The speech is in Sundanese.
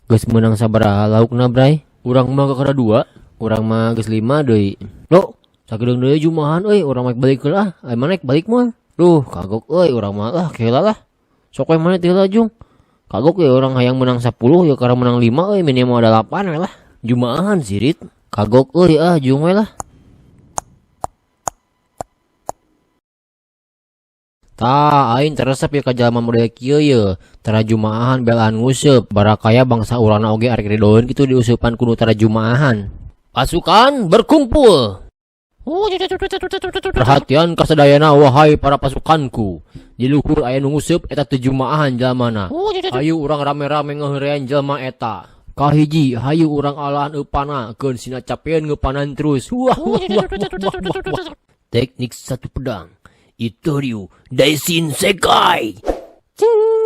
Geus meunang sabaraha laukna, Bray? Urang mah kakara dua. Urang mah geus lima deui. Lo, sakedeung deui jumahan euy, urang mah balik heula ah. Ai maneh balik moal? Duh, kagok euy urang mah ah, keula lah. Sok we maneh teh heula, Jung. Kagok ya urang hayang menang 10 ya karena menang 5 euy, minimal ada 8 we lah. Jumaahan sirit. Kagok euy ah, Jung we lah. Tah, aing teresep ya ka jalma model kieu ye. Tara jumaahan belaan nguseup, barakaya bangsa urangna oge arek ridoeun kitu diuseupan ku nu tara jumaahan. Pasukan berkumpul. Perhatian kasadayana wahai para pasukanku. Di luhur aya nu nguseup eta teu jumaahan jalmana. Hayu urang rame-rame ngaheurean jelema eta. Kahiji, hayu urang alahan eupana keun sina capeun ngeupanan terus. Wah wah wah wah wah wah. Teknik satu pedang. Itoryu Daisin Sekai. Cing.